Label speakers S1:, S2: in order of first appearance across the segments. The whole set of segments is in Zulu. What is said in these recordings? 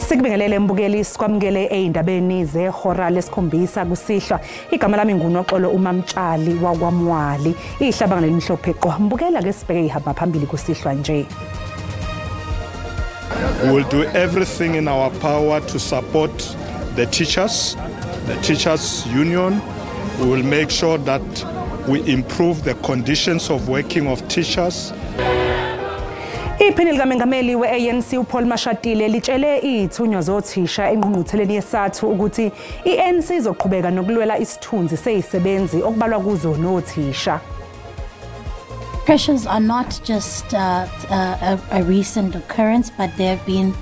S1: Sikubingelele mbukeli, sikwamukele ey'ndabeni zehora lesikhombisa kusihlwa. Igama lami nguNoxolo uMamtshali wakwaMwali. Ihlabanga lemhlophe qwa. Mbukela ke sibheke ihamba phambili kusihlwa nje.
S2: We will do everything in our power to support the teachers union. We will make sure that we improve the conditions of working of teachers.
S1: Iphini likamengameli we-ANC uPaul Mashatile litshele izithunywa zothisha engqungqutheleni yeSATU ukuthi i-ANC izoqhubeka nokulwela isithunzi sezisebenzi okubalwa kuzo nothisha.
S3: Pressures are not just a recent occurrence, but there have been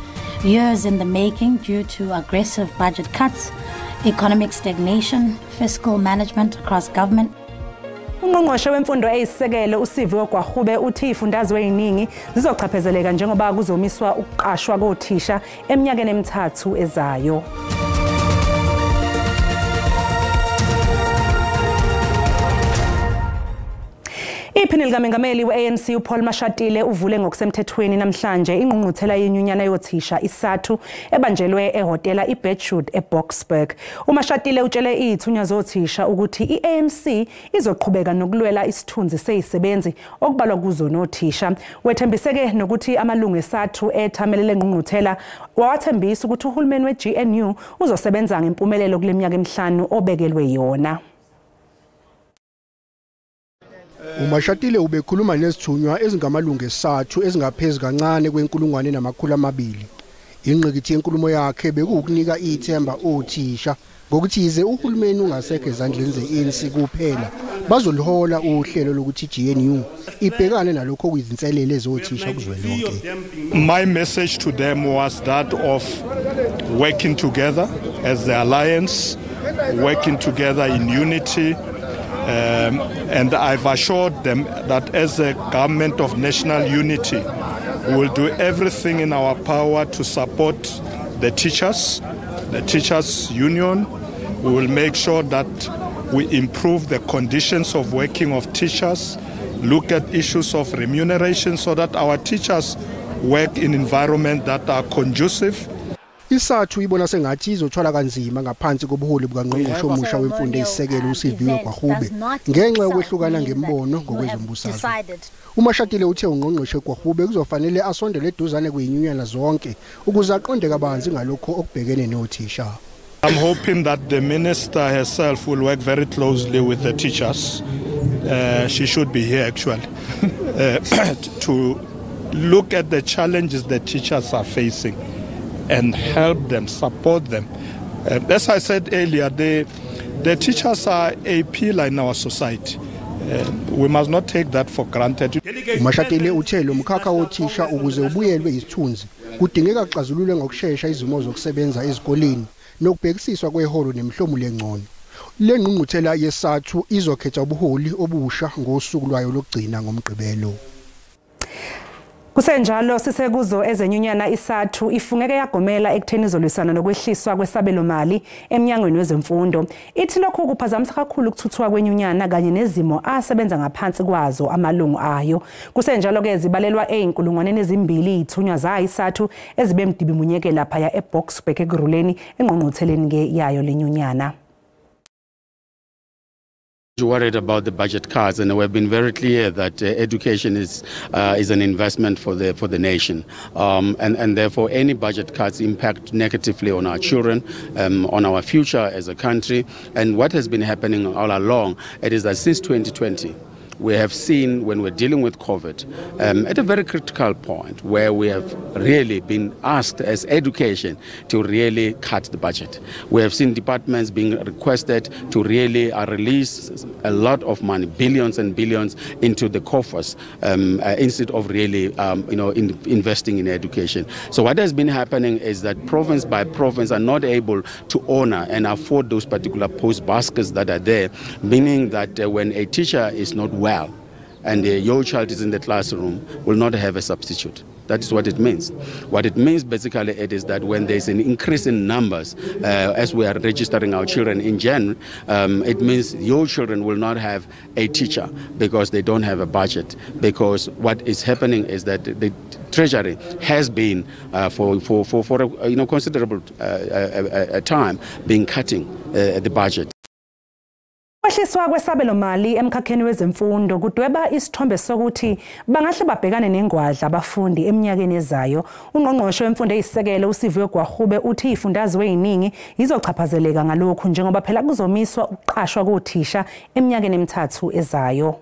S3: years in the making due to aggressive budget cuts, economic stagnation, fiscal management across government.
S1: Ungqongqoshe wemfundo eyisisekelo uSiviwe Gwarube uthi izifundazwe eziningi zizochaphazeleka njengoba kuzomiswa ukuqashwa kothisha eminyakeni emithathu ezayo. Iphini likamengameli we-ANC uPaul Mashatile uvule ngokusemthethweni namhlanje ingqungquthela yenyunyana yothisha iSATU ebanjelwe ehhotela iBedford eBoksburg. UMashatile utshele izithunywa zothisha ukuthi i-ANC izoqhubeka nokulwela isithunzi sezisebenzi okubalwa kuzo nothisha. Wethembiseke nokuthi amalungu eSATU ethamelele ingqungquthela wawathembisa ukuthi uhulumeni we-GNU uzosebenza ngempumelelo kule minyaka emihlanu obekelwe yona.
S4: uMashatile ubekhuluma nezithunywa ezingamalungu eSATU ezingaphezulu kancane kwe-1200. Ingqikithi yenkulumo yakhe bekuwukunika ithemba othisha ngokuthi yize uhulumeni ungasekho ezandleni ze-ANC kuphela, bazolihola uhlelo lokuthi GNU ibhekane nalokho okuyizinselele zothisha kuzwelonke.
S2: My message to them was that of working together as the alliance, working together in unity. And I've assured them that as a government of national unity, we will do everything in our power to support the teachers union. We will make sure that we improve the conditions of working of teachers, look at issues of remuneration so that our teachers work in environments that are conducive.
S4: ISATU ibona sengathi izothwala kanzima ngaphansi kobuholi bukaNgqongqoshe omusha wemfundo eyisisekelo uSiviwe Gwarube ngenxa yokwehlukana ngembono ngokwezombusazwe. uMashatile uthe uNgqongqoshe Gwarube kuzofanele asondele eduzane kwezinyunyana zonke ukuze aqonde kabanzi ngalokho okubhekene nothisha.
S2: I'm hoping that the minister herself will work very closely with the teachers. She should be here actually to look at the challenges the teachers are facing and help them, support them. As I said earlier, the teachers are a pillar in our society. We must not take that for granted.
S4: uMashatile uthe lo mkhakha wothisha ukuze ubuyelwe isithunzi kudingeka kuxazululwe ngokushesha izimo zokusebenza ezikoleni nokubhekisiswa kweholo nemihlomulo engcono. Le ngqungquthela yeSATU izokhetha ubuholi obusha ngosuku lwayo lokugcina ngoMgqibelo.
S1: Kusenjalo sisekuzo ezenyunyana iSATU ifungeke yagomela ekutheni izolwisana nokwehliswa kwesabelomali emnyangweni wezemfundo. Ithi lokhu kuphazamisa kakhulu ukuthuthuka kwenyunyana kanye nezimo asebenza ngaphansi kwazo amalungu ayo. Kusenjalo ke zibalelwa ezinkulungwaneni ezithunywa zayo iSATU ezibe mdibi lapha ya eBoksburg ekuruleni engqungqutheleni ke yayo lenyunyana.
S5: Worried about the budget cuts, and we've been very clear that education is an investment for the nation, and therefore any budget cuts impact negatively on our children, on our future as a country. And what has been happening all along, it is that since 2020, we have seen when we're dealing with COVID, at a very critical point where we have really been asked as education to really cut the budget. We have seen departments being requested to really release a lot of money, billions and billions, into the coffers instead of really investing in education. So what has been happening is that province by province are not able to honor and afford those particular post baskets that are there, meaning that when a teacher is not well, and your child is in the classroom, will not have a substitute. That is what it means. What it means basically it is that when there's an increase in numbers, as we are registering our children in January, it means your children will not have a teacher because they don't have a budget. Because what is happening is that the Treasury has been for a, you know, considerable time been cutting the budget.
S1: Ukwehliswa kwesabelo mali emkhakheni wezemfundo kudweba isithombe sokuthi bangahle babhekane nengwadla abafundi eminyakeni ezayo. Ungqongqoshe wemfundo eyisisekelo uSiviwe Gwarube uthi izifundazwe eziningi izochaphazeleka ngalokhu njengoba phela kuzomiswa ukuqashwa kothisha eminyakeni emithathu ezayo.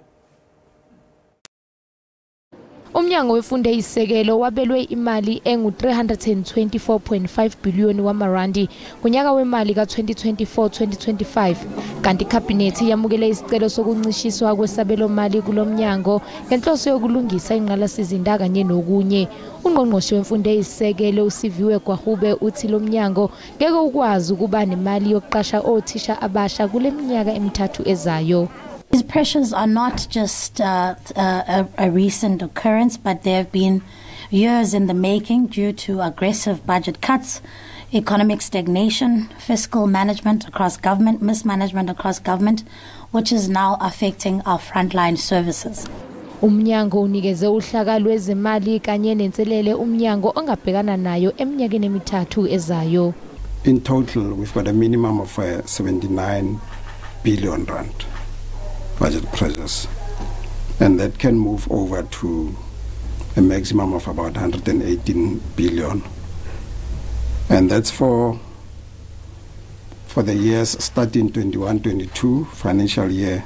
S6: Umnyango wemfundo eyisisekelo wabelwe imali engu-324.5 billion wamarandi ngonyaka wemali ka-2024-2025, kanti ikhabhinethi yamukele isicelo sokuncishiswa kwesabelo mali kulo mnyango ngenhloso yokulungisa ingqalasizinda kanye nokunye. Ungqongqoshe wemfundo eyisisekelo uSiviwe Gwarube uthi lo mnyango ngeke ukwazi ukuba nemali yokuqasha othisha abasha kule minyaka emithathu ezayo.
S3: These pressures are not just a recent occurrence, but there have been years in the making due to aggressive budget cuts, economic stagnation, fiscal management across government, mismanagement across government, which is now affecting our frontline services.
S6: Umnyango unikeze uhlaka lwezimali kanye nenselele umnyango ongabhekana nayo eminyakeni emithathu ezayo.
S7: In total, we've got a minimum of 79 billion rand budget pressures, and that can move over to a maximum of about 118 billion, and that's for the years starting 21-22 financial year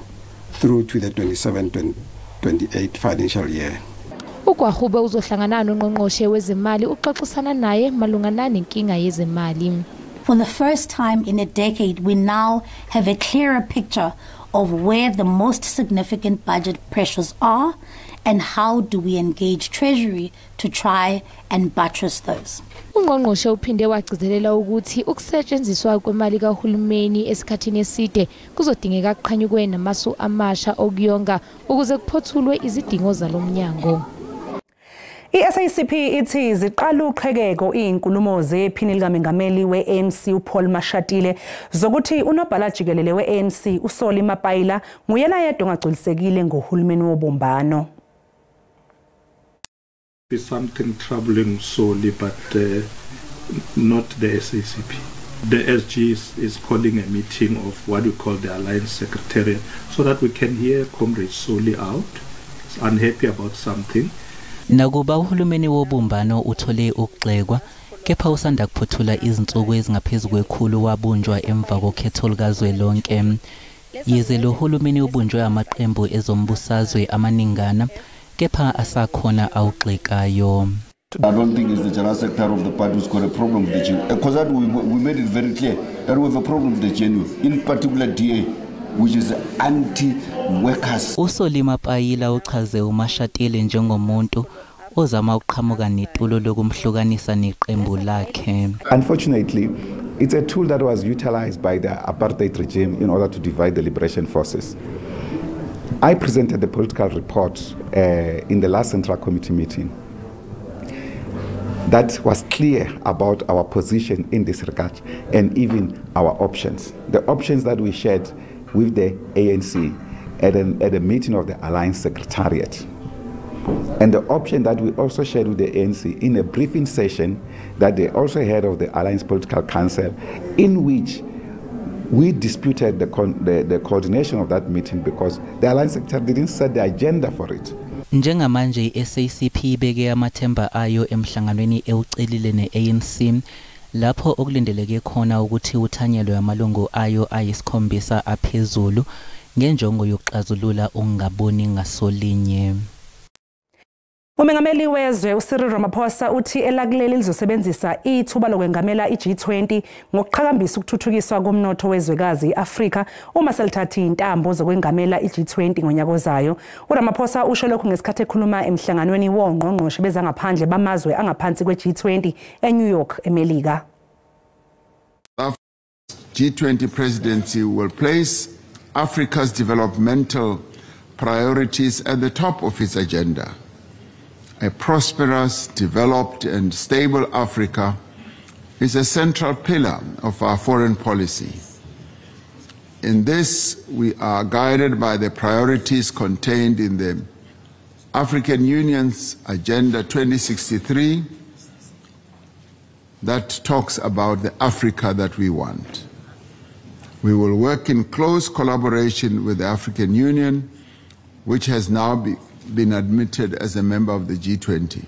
S7: through to the 27-28 financial year.
S6: UGwarube uzohlangana nongqongqoshe wezimali uxoxisana naye malungana nenkinga yezimali.
S3: For the first time in a decade, we now have a clearer picture of where the most significant budget pressures are and how do we engage Treasury to try and buttress those.
S6: Ungqongqoshe uphinde wagcizelela ukuthi ukusetshenziswa kwemali kahulumeni esikhathini eside kuzodingeka kuqhanyukwe namasu amasha okuyonga ukuze kuphothulwe izidingo zalomnyango.
S1: I-SACP ithi ziqala uqhekeko izinkulumo zephini likamengameli we-ANC uPaul Mashatile zokuthi unobhala jikelele we-ANC uSolly Mapaila nguyena yedwa ongagculisekile ngohulumeni wobumbano.
S2: There's something troubling Solly, but not the SACP. The SG is calling a meeting of what we call the Alliance Secretariat so that we can hear Comrade Solly out. He's unhappy about something.
S8: Nakuba uhulumeni wobumbano uthole ukugxekwa, kepha usanda kuphothula izinsuku ezingaphezu kwekhulu wabunjwa emva kokhetho lukazwelonke. Yize lo hulumeni ubunjwe amaqembu ezombusazwe amaningana, kepha asakhona awugxekayo.
S9: I don't think it's the general secretary of the party who's got a problem with the GNU. Because that we made it very clear that we have a problem with the GNU, in particular DA, which is anti-workers.
S8: USolly Mapaila uchaze uMashatile njengomuntu ozama ukuqhamuka netulo lokumhlukanisa neqembu lakhe.
S10: Unfortunately, it's a tool that was utilized by the apartheid regime in order to divide the liberation forces. I presented the political report in the last Central Committee meeting that was clear about our position in this regard and even our options. The options that we shared with the ANC at a meeting of the Alliance Secretariat. And the option that we also shared with the ANC in a briefing session that they also had of the Alliance Political Council, in which we disputed the coordination of that meeting because the Alliance Secretariat didn't set the agenda for it.
S8: Njengamanje i-SACP ibeke amathemba ayo emhlanganweni ewucelile ne-ANC lapho okulindeleke khona ukuthi uthanyelwe amalungu ayo ayisikhombisa aphezulu ngenjongo yokuxazulula ukungaboni ngasolinye.
S1: Umengameli wezwe uCyril Ramaphosa uthi elakuleli lizosebenzisa ithuba lokwengamela i-G20 ngokuqhakambisa ukuthuthukiswa komnotho wezwekazi i-Afrika uma selithatha intambo zokwengamela i-G20 ngonyaka ozayo. uRamaphosa usho lokhu ngesikhathi ekhuluma emhlanganweni wongqongqoshe bezangaphandle bamazwe angaphansi kwe-G20 eNew York eMelika.
S9: G20 presidency will place Africa's developmental
S11: priorities at the top of its agenda. A prosperous, developed, and stable Africa is a central pillar of our foreign policy. In this, we are guided by the priorities contained in the African Union's Agenda 2063 that talks about the Africa that we want. We will work in close collaboration with the African Union, which has now been admitted as a member of the G20.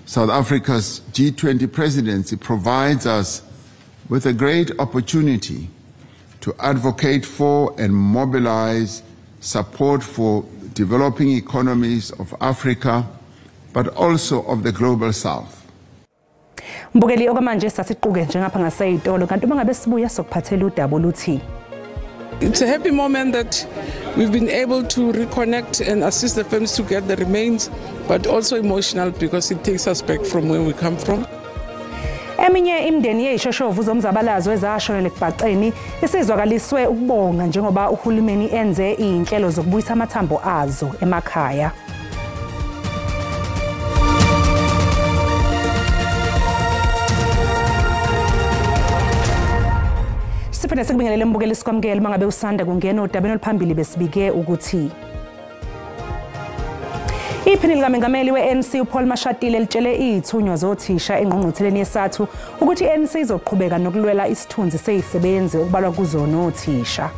S11: South Africa's G20 presidency provides us with a great opportunity to advocate for and mobilize support for developing economies of Africa, but also of the Global South.
S1: Mbukeli, okwamanje sasiquke njengapha ngaseyitolo, kanti uma ngabe sibuya sokuphathela udaba oluthi
S12: It's a happy moment that we've been able to reconnect and assist the families to get the remains, but also emotional because it takes us back from where we come from.
S1: Eminye imindeni yeyishoshovu zomzabalazo ezashonela ekubhaceni isizwakaliswe ukubonga njengoba uhulumeni enze izinhlelo zokubuyisa amathambo azo emakhaya. Siphinde sikubingelele mbukeli, sikwamukele mangabe usanda kungena odabeni oluphambili. Besibike ukuthi iphini likamengameli we-ANC uPaul Mashatile litshele izithunywa zothisha engqungqutheleni yeSATU ukuthi i-ANC izoqhubeka nokulwela isithunzi seyisebenzi okubalwa kuzo nothisha.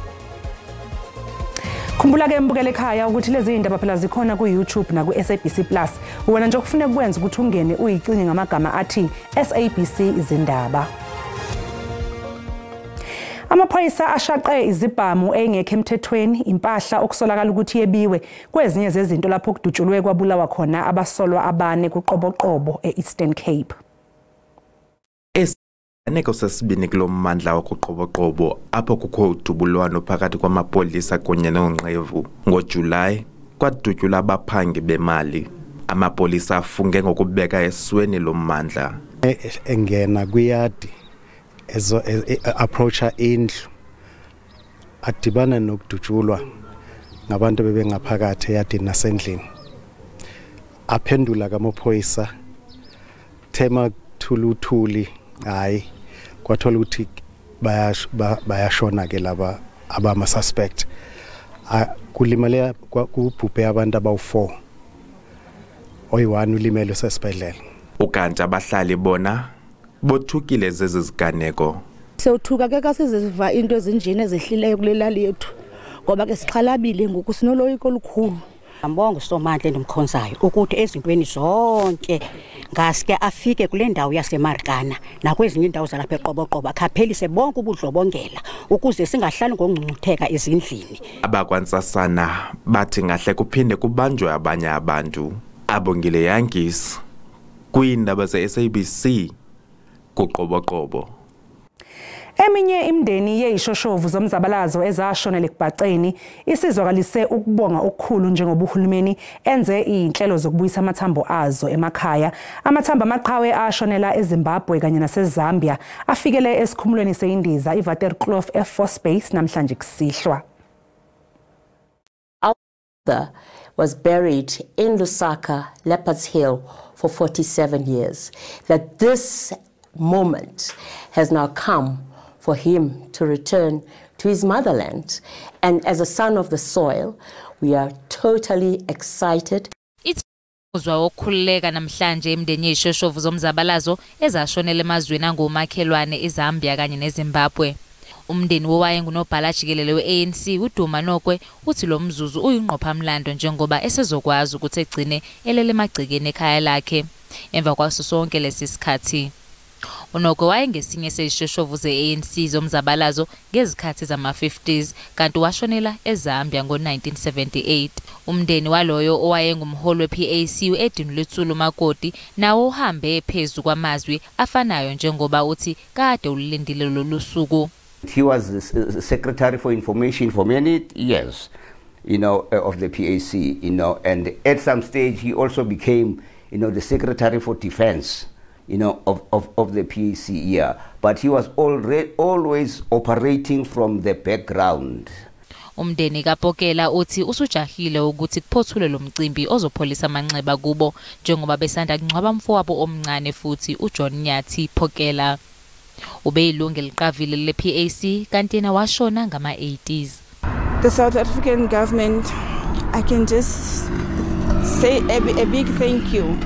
S1: Khumbula-ke mbukele ekhaya ukuthi lezi zindaba phela zikhona ku-YouTube naku-SABC Plus. Wena nje okufuneka ukwenza ukuthi ungene uyicinge ngamagama athi SABC Izindaba. Amaphoyisa ashaqe izibhamu engekho emthethweni, impahla okusolakala ukuthi yebiwe kwezinye zezinto lapho kudutshulwe kwabulawa khona abasolwa abane kuqoboqobo e-Eastern Cape.
S13: Esiganeko sesibini kulo mmandla wakuqoboqobo apho kukho udubulwano phakathi kwamapolisa kunye noonqevu. NgoJulayi kwadutyulwa abaphangi bemali. Amapolisa afunge ngokubeka esweni lo mmandla.
S14: Engena kwiyadi ezo approacha indlu adibana nokudutshulwa ngabantu bebengaphakathi eyadini nasendlini, aphendula kamaphoyisa thema thuluthuli, hayi kwathola ukuthi bayashona ke laba abama suspect. Kulimale kubhubhe abantu abawu4, oyi1 ulimele usesibhedlela.
S13: Ukanti abahlali bona bothukile zezi ziganeko.
S15: Sewuthuka ke ka siziva into ezinjeni ezehlileyo kulelali yethu, ngoba ke sixhalabile ngoku, sinoloyiko olukhulu.
S16: Ngambonga uSomandla endimkhonzayo ukuthi ezintweni zonke ngaske afike kule ndawo yaseMarikana nakwezinye indawo zalapha eQoboqobo, akhaphelise bonke ubudlobongela ukuze singahlali ngongcungcutheka ezindlini.
S13: Abakwantsasana bathi ngahle kuphinde kubanjwe abanye abantu. Abongile Yankees kwiindaba ze-SABC kuqoboqobo.
S1: Eminye imindeni yeyishoshovu zomzabalazo ezashonela ekubhaceni isizwakalise ukubonga okukhulu njengoba uhulumeni enze izinhlelo zokubuyisa amathambo azo emakhaya. Amathambo amaqhawe ashonela eZimbabwe kanye naseZambia afikele esikhumulweni seyindiza iWaterkloof Air Force Base namhlanje kusihlwa.
S17: Our father was buried in Lusaka, Leopards Hill, for 47 years. That this moment has now come for him to return to his motherland. And as a son of the soil, we are totally excited.
S18: Uzwa wokukhululeka namhlanje imindeni yeyishoshovu zomzabalazo ezashonela emazweni angomakhelwane eZambia kanye neZimbabwe. Umndeni wowayengunobhala jikelele we-ANC uDuma Nokwe uthi lo mzuzu uyingqophamlando njengoba esezokwazi ukuthi egcine elele emagcekeni ekhaya lakhe emva kwaso sonke lesi sikhathi. UNokwe wayengesinye sezishoshovu ze-ANC zomzabalazo ngezikhathi zama-50s kanti washonela eZambia ngo-1978. Umndeni waloyo owayengumholi we-PAC u-Edwin Luthuli Makoti nawo uhambe phezu kwamazwi afanayo njengoba uthi kade ulindile lolu suku.
S19: He was the secretary for information for many years, of the PAC, and at some stage he also became, the secretary for defense, of the PAC here. But he was already always operating from the background.
S18: Umndeni kaPokela uthi usujahile ukuthi kuphothulwe lo mcimbi ozopholisa amanxeba kubo njengoba besanda kungcwaba mfowabo omncane futhi uJohn Nyathi Pokela. Ubeyilungu eliqavile le-PAC kanti yena washona ngama-80s.
S20: The South African government, I can just say a big thank you,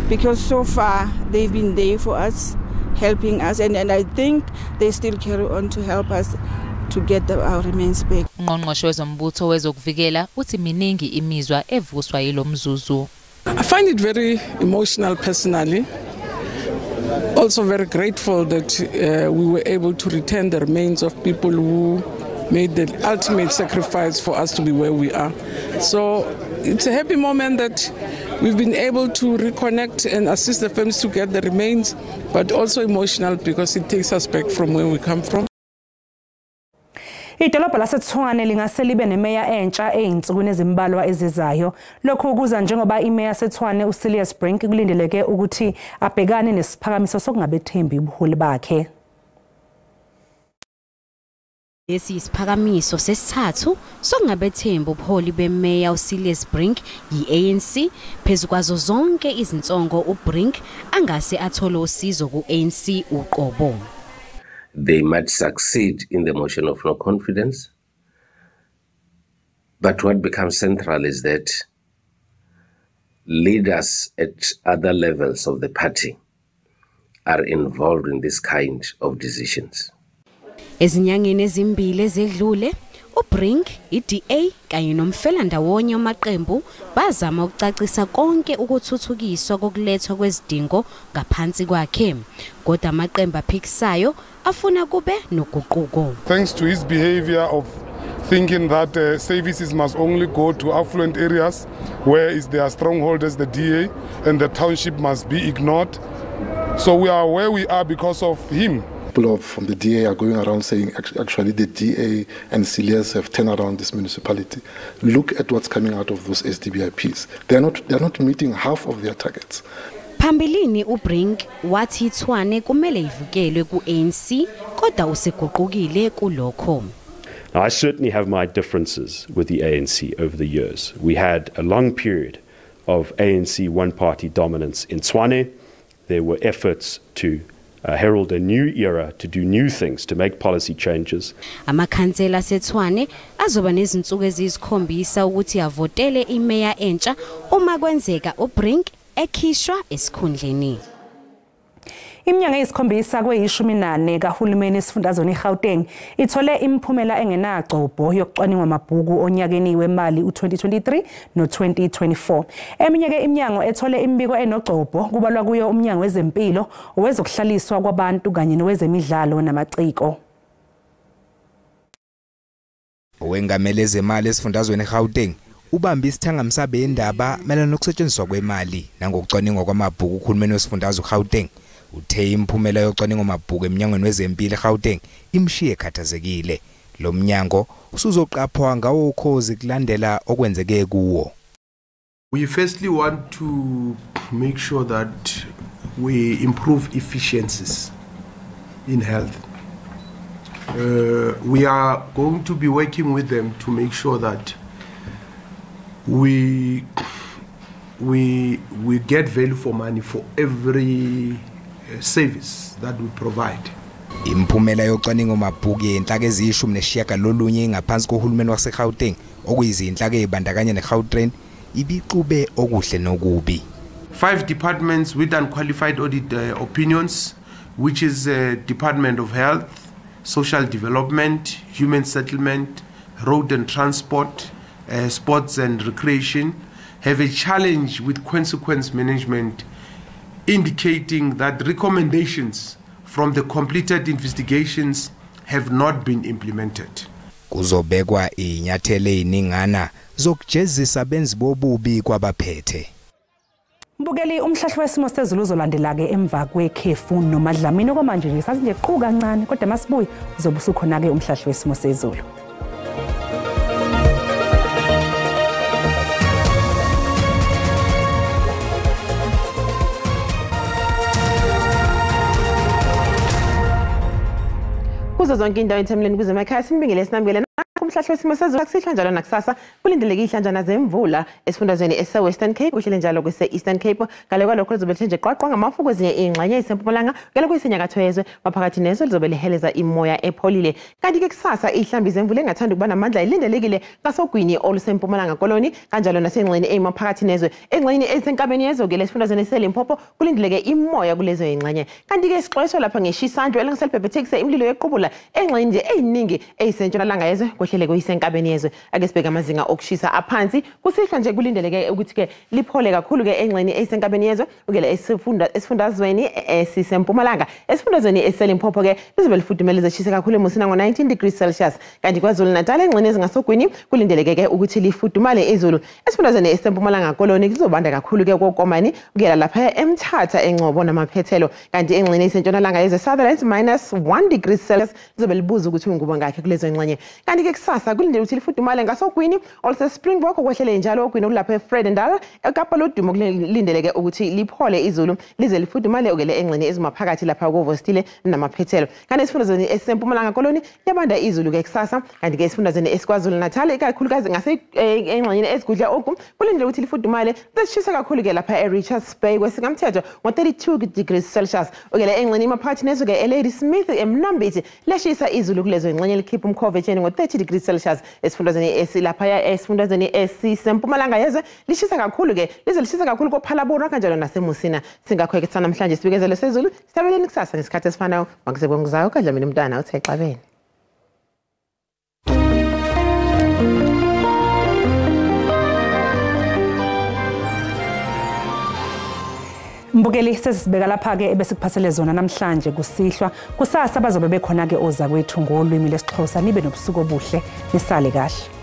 S20: because so far they've been there for us, helping us, and I think they still carry on to help us to get our remains back.
S18: Ungqongqoshe wezombutho wezokuvikela uthi miningi imizwa evuswa yilomzuzu.
S12: I find it very emotional personally. Also very grateful that we were able to return the remains of people who made the ultimate sacrifice for us to be where we are. So it's a happy moment that we've been able to reconnect and assist the families to get the remains, but also emotional because it takes us back from where we come from.
S1: Idolobha laseTshwane lingase libe nemeya entsha ezinsukwini ezimbalwa ezizayo. Lokhu kuza njengoba imeya yaseTshwane uCilliers Brink kulindeleke ukuthi abhekane nesiphakamiso sokungabethembi ubuholi bakhe.
S21: Lesi isiphakamiso sesithathu sokungabethembi ubuholi bemeya uCilliers Brink yi-ANC. Phezu kwazo zonke izinsongo uBrink angase athole usizo ku-ANC uqobo.
S22: They might succeed in the motion of no confidence, but what becomes central is that leaders at other levels of the party are involved in this kind of decisions.
S21: Ezinyangeni ezimbili ezedlule, uBrink, iDA kanye nomfelandawonye wamaqembu bazama ukucacisa konke ukuthuthukiswa kokulethwa kwezidingo ngaphansi kwakhe. Kodwa amaqembu aphikisayo afuna kube noguquko.
S23: Thanks to his behavior of thinking that services must only go to affluent areas where is their stronghold as the DA and the township must be ignored. So we are where we are because of him.
S24: People from the DA are going around saying actually the DA and Cilliers have turned around this municipality. Look at what's coming out of those SDBIPs. They are not meeting half of their targets.
S21: Phambilini uBrink wathi iTshwane kumele ivukelwe ku-ANC kodwa useguqukile kulokho.
S25: Now, I certainly have my differences with the ANC over the years. We had a long period of ANC one-party dominance in Tshwane. There were efforts to herald a new era, to do new things, to make policy changes.
S21: Amakhansela aseTshwane azoba nezinsuku eziyisikhombisa ukuthi avotele imeya entsha uma kwenzeka uBrink ekhishwa esikhundleni.
S1: Iminyaka eyisikhombisa kweyi-14 kahulumeni esifundazweni iGauteng ithole imiphumela engenagcobho yokucwaningwa amabhuku onyakeni wemali u-2023 no-2024. Eminye iminyango ethole imibiko enogcobho kubalwa kuyo umnyango wezempilo, owezokuhlaliswa kwabantu kanye nowezemidlalo namaciko.
S26: Owengamele ezemali esifundazweni iGauteng ubambe isithangami indaba mayelana nokusetshenziswa kwemali nangokucwaningwa kwamabhuku uhulumeni wesifundazwe iGauteng. Uthe imiphumela yocwaningo mabhuku eminyangweni wezempilo eGauteng imshiye ekhathazekile. Lo mnyango usuzoqaphwa ngawo ukhozi kulandela okwenzeke kuwo.
S27: We firstly want to make sure that we improve efficiencies in health. We are going to be working with them to make sure that we get value for money for every service that we provide.
S26: Imiphumela yocwaningo mabhuku yenhlaka eziyi-19 ngaphansi kohulumeni waseGauteng okuyizinhlaka ezibandakanya neGautrain ibixube okuhle nokubi.
S27: 5 departments with unqualified audit opinions, which is Department of Health, Social Development, Human Settlement, Road and Transport, Sports and Recreation, have a challenge with consequence management, indicating that recommendations from the completed investigations have not been implemented.
S26: Kuzobekwa inyathelo eziningana zokujezisa abenzi bobubi kwabaphethe.
S1: Mbukeli, umhlahlo wesimo sezulu uzolandela ke emva kwekhefu noMadlamini. Okwamanje nje sathi nje qhu kancane, kodwa masibuye uzobe usukhona ke umhlahlo wesimo sezulu.
S28: Kuzo zonke indawo ethemleni kuzemakhaya simbingele sinambukele.
S2: Umhlahlo wesimo sezulu kusihlwa njalo nakusasa kulindeleke ihlanjana zemvula esifundazweni ese-Western Cape, kuhlele njalo kwese-Eastern Cape. Ngale kwalokho lizobe lithe nje qwaqwa ngamafu kwezinye iy'ngxenye ezisempumalanga ngale kwesenyakatho yezwe, maphakathi nezwe lizobe liheleza imoya epholile. Kanti-ke kusasa iy'hlambi zemvula engathanda ukuba namandla ilindelekile ngasogwini olusempumalanga koloni, kanjalo nasengxenye eyimaphakathi nezwe. Engxenye ezisenkabeni yezwe-ke lesifundazweni eseLimpopo kulindeleke imoya kulezo y'ngxenye. Kanti-ke sixwayiswa lapha ngeshisandlu elingaselibhebhethekise imililo yequbula engxenye nje eyiningi eyisentshonalanga yezwe kwehlele kuyisenkabeni yezwe. Ake sibheke amazinga okushisa aphansi. Kusihlwa nje kulindeleke ukuthi-ke liphole kakhulu-ke engxenye eyisenkabeni yezwe ukela esifundazweni esisempumalanga. Esifundazweni eseLimpopo-ke lizobe lifudumele lizeshise kakhulu eMusina ngo-19 degrees Celsius. Kanti KwaZulu-Natal engxenye ezingasogwini kulindeleke-ke ukuthi lifudumale izulu. Esifundazweni esisempumalanga koloni lizobanda kakhulu-ke koKomani ukuyela lapha eMthatha, eNgcobo namaphethelo. Kanti engxenye esentshonalanga yezwe Sutherland -1 degrees Celsius lizobe libuza ukuthi ungubo ngakhe kulezo ngxenye. Kanti-ke kusasa kulindele ukuthi lifudumale ngasogwini oluse-Springbok, kwehlele njalo ogwini olulapha eFredendal eKapa lodumo kulindeleke ukuthi liphole izulu lize lifudumale ukele engxenye ezimaphakathi lapha koVostile namaphethelo. Kanti esifundazweni esisempumalanga koloni liyabanda izulu-ke kusasa. Kanti-ke esifundazweni esiKwaZulu-Natal ikakhulukazi ngase engxenyeni ezigudla ogu kulindele ukuthi lifudumale lishise kakhulu-ke lapha e-Richards Bay kwesingamthetho ngo-32 degrees Celsius. Ukele engxenye maphakathi nezwe-ke eLadysmith eMnambithi leshisa izulu kulezo ngxenye likhipha umkhova etsheni ngo-30 degrees Celsius. Esifundazweni esilaphaya esifundazweni esisempumalanga yezwe lishisa kakhulu-ke lize lishisa kakhulu koPhalaborwa kanjalo naseMusina. Singakho-ke sanamhlanje sibikezelo sezulu sithabeleni kusasa ngesikhathi esifanayo. Makuze kongizayo kaDlamini umntwana uthe xabene.
S1: Mbukeli, sesibeka lapha-ke ebesikuphathele zona namhlanje kusihlwa. Kusasa bazobe bekhona-ke ozakwethu ngolwimi lesiXhosa. Nibe nobusuku obuhle, nisale kahle.